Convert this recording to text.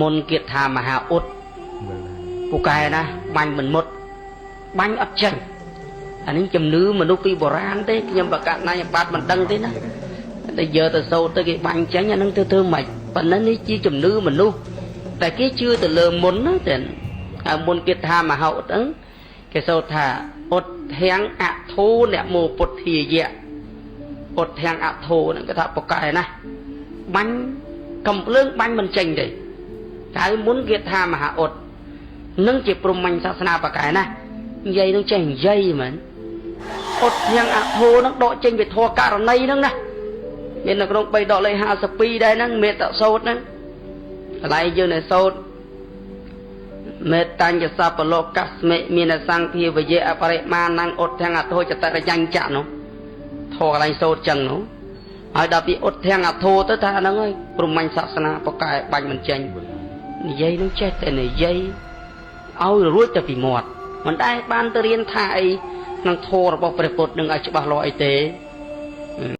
មុនគេថាមហាឧត្តពូកែណាបាញ់មិនមុតបាញ់អត់ចេញអានេះជំនឿមនុស្សពីបុរាណទេខ្ញុំបកណាញបាត់មិនដឹងទេណាតែយកទៅសូត្រទៅគេបាញ់ចេញអានឹងទៅធ្វើម៉េចប៉ុន្តែនេះជាជំនឿមនុស្សតែគេជឿទៅលើមុនណាតែហើយមុនគេថាមហាឧត្តហ្នឹងគេសូត្រថាឧទ្ធាំងអធូនមោពុទ្ធាយៈឧទ្ធាំងអធូហ្នឹងគេថាពកែណាបាញ់កំភ្លើងបាញ់មិនចេញទេតែមុនគេថាមហាឧត្តនឹងជាព្រហ្មញ្ញសាសនាបកែណានិយាយនឹងចេះនិយាយមែនឧទ្ធាំងអធូនឹងដកចេញពីធម៌ករណីហ្នឹងណាមាននៅក្នុង3ដកលេខ52ដែរហ្នឹងមេត្តសោតហ្នឹងកន្លែងយើងនៅសោតមេតញ្ញសពលោកស្មិមានសង្ភាវយៈអបរិមាណងឧទ្ធាំងអធោចតរយញ្ចៈនោះធម៌កន្លែងសោតចឹងនោះហើយដល់ពីឧទ្ធាំងអធោទៅថាហ្នឹងហើយព្រហ្មញ្ញសាសនាបកែបាញ់មិនចេញនិយាយនឹងចេះតែនិយាយឲ្យរួចទៅពីមាត់មិនដែលបានទៅរៀនថាអីក្នុងធម៌របស់ព្រះពុទ្ធនឹងឲ្យច្បាស់លាស់អីទេ។